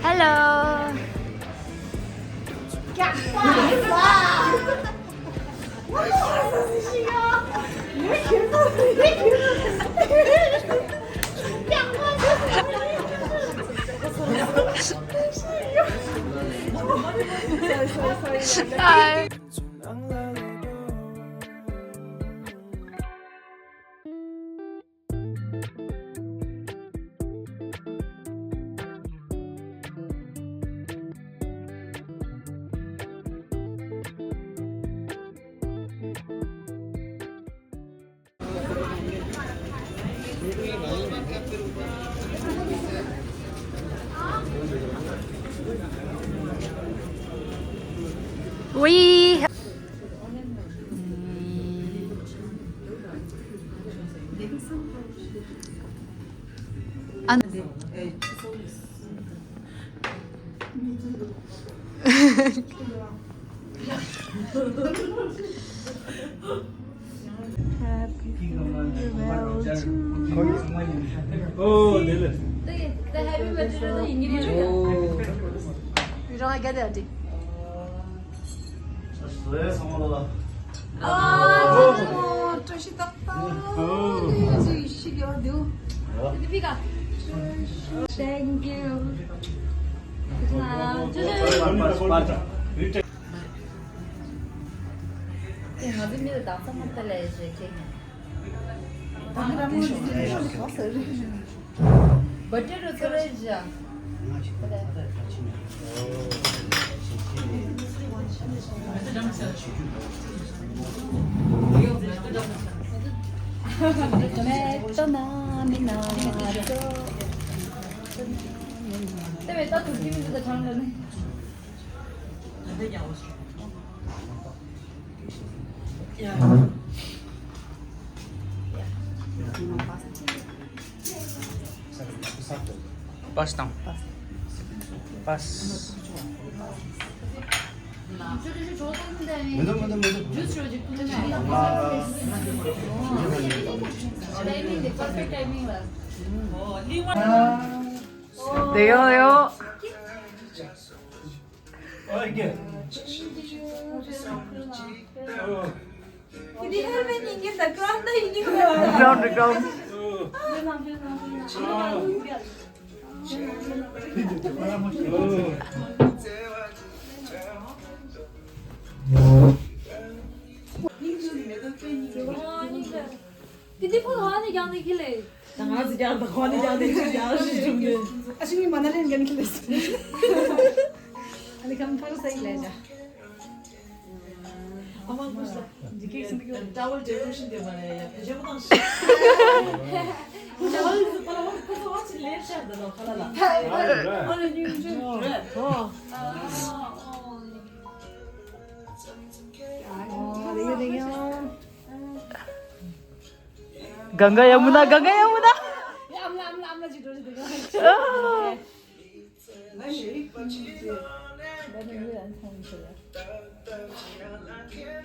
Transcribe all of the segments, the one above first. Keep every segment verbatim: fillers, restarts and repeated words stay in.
Hello. Hi. Oui. Happy farewell to you. Oh, dile. The happy material, the English. Oh. You don't get that. Thank you. Potato salad. Pass དང་། Pass། མི་འདུག་མི་འདུག་མི་འདུག་དེ་ཡོང་ཡོང་། Did you have any in the ground? Ground, ground. Did you put on the young kid? ད་ང་ཚོ་ཀྱང་ད་ཁོ་ནི་ཀྱང་དེ་ཅི་ཡང་ཞིག་བྱུང་གི། ཨ་ཞིག་མི་མ་ན་ལེན་གན་ཁི་ལེ་སི། ཨ་ནི་ཁམ་ཕ་རུ་སའི་ལེ་ཇ། ཨ་མ་ཀུ་ཤ། འདི་ཀེ་སི་འདི་ཀེ་ཊ་ཝལ་ཌེ་ཀོ་རེ་ཤན་དེ་མ་རེད་ཡ། ཕལ་ཆེར་མོ་དང་ཤ། ཊ་ཝལ་ཟི་པ་ལ་བ་ཁོ་ཚོ་བ་ཆི་ལེ་ཤ་ད་ལོ་ཁ་ལ་ལ། ཨ་ལ་ཉུང་ཉུང་རེད། ཨོ། ཨ་རེ་རེ་ཡ། གངྒཱ་ཡ་མུ་ན། གངྒཱ་ཡ་མུ་ན། ཨ་མ་ལ་ཨ་མ་ལ་ཨ་མ་ལ་ཅིག་འགྲོ་ཅིག་འདུག་ཨ། ད་ནི་ཡུལ་ཨན་ཚང་མི་ཤེས་ལ།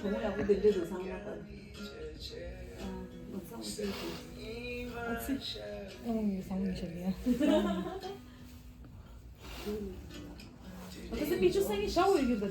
གྲོང་ཡག་པོ་འདི་འདྲ་འདུག་ཚང་མ་ལྟར། ཨ་མ་ཚང་མ་ཤེས་ཀྱི། ཨ་ཙི། ཨ་མ་ཡུལ་ཚང་མི་ཤེས་ལ། ཨ་ཙི་པི་ཆུ་སེང་གེ་ཤ་འོ་ཡོད་པ།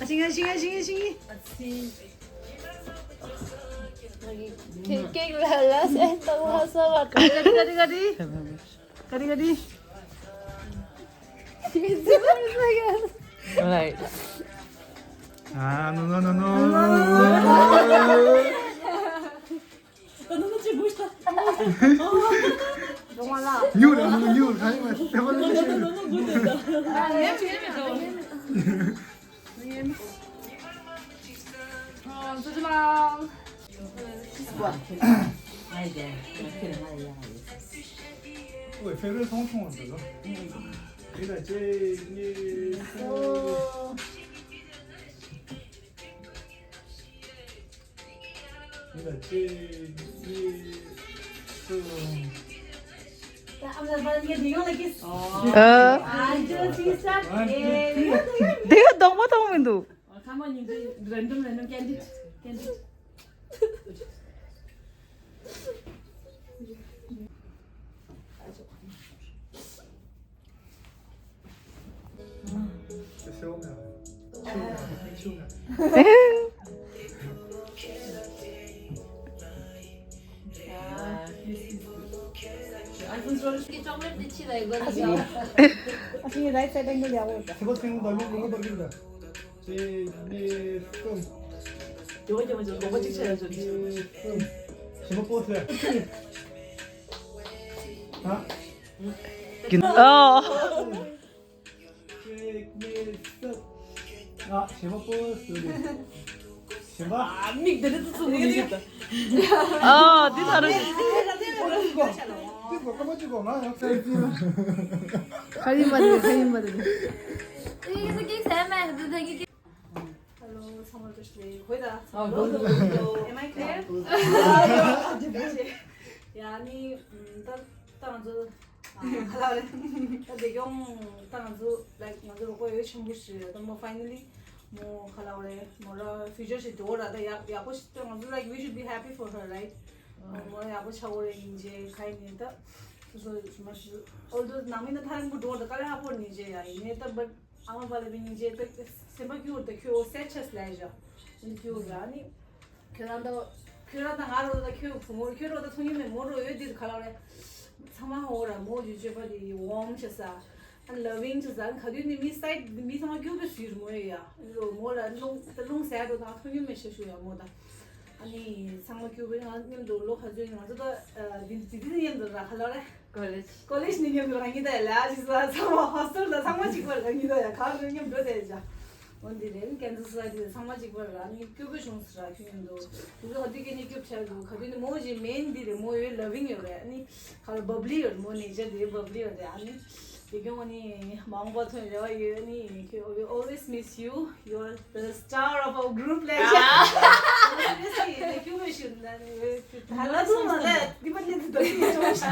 ཨ་ཤིང་ཨ་ཤིང་ཨ་ཤིང་ཨ་ཤིང་། ཨ་ཤིང་། ཁེག་ལ་ལ་སེ་ཏོ་ལ་ས་བ། ག་དི་ག་དི་ག་དི། ག་དི་ག་དི། Right. Ah, no, no, no, no. Nyura, no, nyura, kaya ma, te va le. Oi, favorite song song. Ina che ni. ཨ། དེ་ག་གདོང་མ་མཐོང་མི་འདུག་ཁ་མ་ཉིན་དུ་random random candid candid Chocolate དེ་ཕྱི་ལ་ཡོད་པ་རེད། ཨ་ཤིང་རའི་སའིཌ་ཨེང་གལ་ཡག་པོ་ཡོད་པ། ཁྱེད་པ་སེང་ད་ལུང་ལུང་པར་གྱུར་ད། དེ་ནས་གསུམ། དེ་བ་རྒྱབ་མ་ཆོག་ལོག་པ་གཅིག་ཆགས་ཡ་ཆོག་གི། དེ་གསུམ། ཞི་མ་པོ་སེ། ཧ། ཨོ། ཨ། ཞི་མ་པོ་སུ་རེད། ཞི་མ། ཨ། མིག་དེ་འདྲ་ཙུ་ཙུ་མི་ཤེས་ད། ཨ། འདི་ལྟར་རེད། ཁ་ཡིན་པ་རེད། ཁ་ཡིན་པ་རེད། Hello, ཚང་མར་བཀྲ་ཤིས་བདེ་ལེགས། ཨ། Am I clear? ཡ་ནི་ད་ད་ང་ཚོ། ཨ། ག་ལ་རེད། ད་དེ་གྱོང་ད་ང་ཚོ་like ང་ཚོ་རོགས་པ་ཡོད་ཆེན་པོ་ཞིག་རེད། ད་མོ་finally མོ་ག་ལ་རེད། མོ་ར་future ཞིག་འགྲོ་ར། ད་ཡག་ཡག་པོ་ཞིག་ད་ང་ཚོ་like we should be happy for her, right? མོ་ཡག་པོ་ཆགས་ཡོད་རེད། ཡིན་རྗེས་ག་ཡིན་ནའི་ད་སོ་སོ་མ་ཞུ། Although ནང་མི་ན་ཐག་རིང་པོ་འགྲོ་ད་དཀའ་ལས་ཁག་པོ་ཡིན་རྗེས་ཡ་ཡིན་ནའི་ད་but ཨ་མ་པ་ལ་བི་ཉིན་རྗེས་ད་སེམས་པ་སྐྱིད་པོ་ད་ཁྱོད་སེ་ཆེས་ལས་བཞག་ཨ་ནི་སྐྱིད་པོ་ར་ཨ་ནི། ཁྱོད་རང་ད་ཁྱོད་རང་ད་ང་རོ་ད་ཁྱོད་བུ་མོ་ཁྱོད་རོ་ད་ཚོང་ཉི་མེད་མོ་རོ་ཡོད་དེ་ག་ལ་རེད། ཚང་མ་ཧོ་ར་མོ་ཡུ་ཅེ་པ་དེ་warm་ཆེ་ས། ཨ་loving་ཆེ་ས། ཨ་ག་དུས་ནི་མི་སའིཌ་མི་ཚང་མ་སྐྱོ་གི་ཞུ་ར་མོ་ཡོད་ཡ། རོ་མོ་ལ་རླུང་ད་རླུང་ཟད་འགྲོ་ད་ཚོང་ཉི་མེད་ཆེ་ཞུ་ཡ་མོ་ད། ཨ་ནི་ཚང་མ་སྐྱོ་གི་ང་མཉམ་དུ་ལོ་ག་ཚོད་ང་ཚོ་ད་དེ་དེ་དེ་མཉམ་དུ་ར་ག་ལ་རེད། College། College་ནས་མཉམ་དུ་རང་གཉིས་ད་ཡ་ལ་ཨ་ཅི་ས་ཚང་མ་hostel་ལ་ཚང་མ་གཅིག་པ་རང་གཉིས་ད་ཡ་ག་རེ་མཉམ་འགྲོ་ད་ཡ་ཅ། འོ་འདི་རེད། Cancer Society དེ་ཚང་མ་གཅིག་པ་ར་ནི་སྐྱོ་པོ་བྱུང་ཟེར་ར་ཁྱོད་ཡིན་འདུག་དེ་ཚོ་ཧ་དུས་སྐད་ནི་སྐྱོ་པོ་ཆགས་འདུག་ག་དུས་ནི་མོ་ཞིག་མེན་འདི་རེད། མོ་ཡོད་loving ཡོད་རེད། ནི་ཁ་ལ་bubbly ཡོད་རེད། མོ་nature དེ་bubbly ཡོད་རེད། ཨ་ནི་དེ་སྐྱོ་ནི་མང་པོ་ཐོན་རེ་བ་ཡོད། ནི་ཁྱོད། We always miss you. You are the star of our group. Like, seriously, like, སྐྱོ་པོ་ཞིག་ད་ལ་ཐུག་མ་ད་དེ་པ་ལེན་དུ་ད་ཤི་ཡོད་ཅོ་ཤ།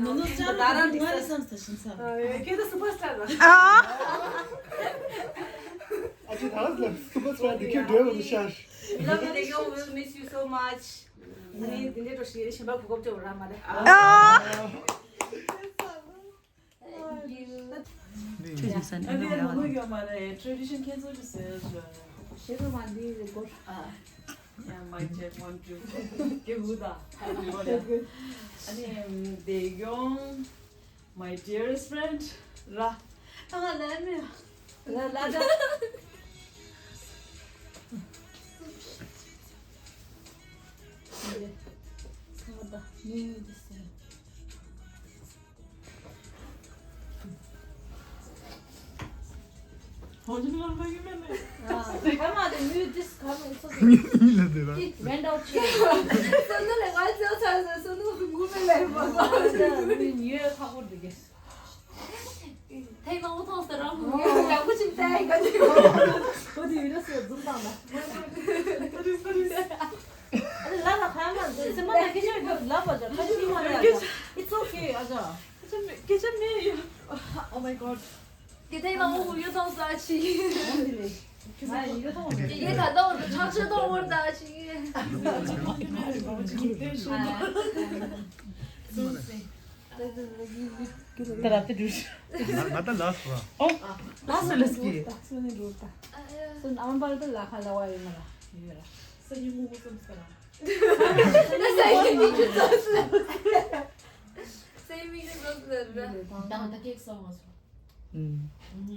ནོ་ནོ་ཅང་ད་རང་དེ་ང་རེ་བསམ་ས་ཤིན་ས། ཁྱོད་ད་superstar ར། ཨ་ཅེ་ད་ལ་superstar དེ་ཁྱོད་འདྲ་བོ་དུ་ཤར། We love you, Taekyung. We'll miss you so much. ཨ་ནི་དེ་འདྲའི་འགྲོ་ཞིག་གཞན་པ་གོ་སྐབས་ཅོག་ར་མ་རེད། ཁྱོད་ཀྱི་ས་ནས་ཨ་ནི་ལ་ལ་ལ་ལ་ལ་ལ། Tradition cancel to sales. ཤེས་རོགས་མ་འདི་རེ་སྐོར། ཨ། ཡང་mic check one two. ཀེ་ཧུ་ད། ཨ་ནི་Taekyung, my dearest friend. ར། ཨ་ལ་ནི། ལ་ལ་ད། ས་ད་ནི་འདི་སེ། ཧོ་ཇི་ནི་ལ་ཡུ་མེ་ནེ། ཨ། ཁ་མ་དེ་མུ་དིས་ཁ་མ་it's okay. It went out chair. སོ་ནུ་ལེ་ང་ཚོ་ཚ་ཚ་སོ་ནུ་གུ་མེ་ལེ་མ་ག་ཉེ་ཁ་གོ་དེ་གེ། ཐེག་ནང་ཐོང་སེ་རང་ཡག་པོ་ཅིག་ལྟ་ཡི་ག་ཅིག་ཁོ་དེ་ཡུལ་སུ་འཛུམ་བཏང་ན། ཨ་ལ་ལ་ཁ་མ་ཟེར་སེམས་མ་ན་སྐད་ཆ་ཡོད་ལབ་པ་ཟེར་ཁ་ཅིག་མ་ལ་ཡ། It's okay. ཨ་ཅག་སྐད་ཆ་མེད། Oh my god. ཀི་ཐེ་ན་འོ་ཡོད་ཐོང་ས་ཆི། ང་ཡི་ག་ཐོང་ཡེ་ད་དོ་ཁྲག་ཤེད་ཐོང་བར་ད་ཆི། ཏ་ར་ཏི་རུ། ང་ད་ལ་སོ། ཨོ། ལ་སོ་ལ་སྐྱེ། སོ་ནི་རུ་ཏ། སོ་ནམ་པར་དུ་ལ་ཁ་ལ་བ་ཡོད་མ་ལ་ཡོད་ར། སོ་ཡི་མུ་གུ་སོ་སོ་ར། ན་ས་ཡི་མི་ཅུ་ཙོ་སོ། སེ་མི་གི་སོ་སོ་ར། དང་ད་ཀེག་སོང་བ་སོ། ཨུམ།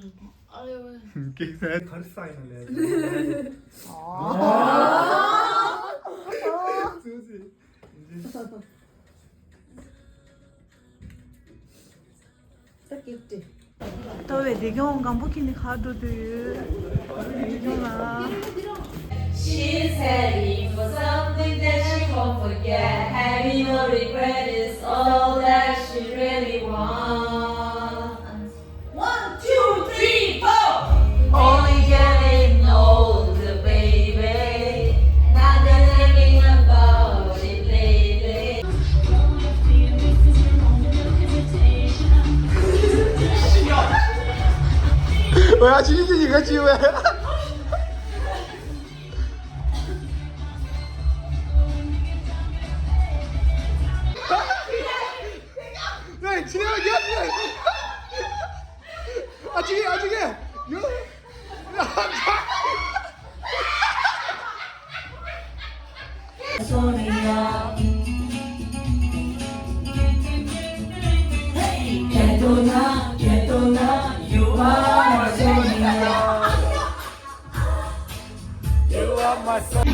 ཨ་ལེ་ཝེ། ཀེག་ས་གར་ས་ཡིན་ལེ། ཨོ། ཏོ་བས་དེ་གྱོང་སྒམ་པོ་ཁྱེར་ནས་གར་འགྲོ་འདོད་ཡོད། དེ་གྱོང་ལ། She's heading for something that she won't forget. Having no regret is all that she really wants. One, two, three, four. Only getting older, baby. Not thinking about it lately. ཨོ་ཡ། ཅི་ཅི་ཅི་ག་ཅི་བས། ཨེ་ཅི་ཡ་ཡ་ཡ། ཨ་ཅི་ཨ་ཅི་གེ་ཡོ། Sonia. Hey, Ketona, Ketona, you are my Sonia. You are my son.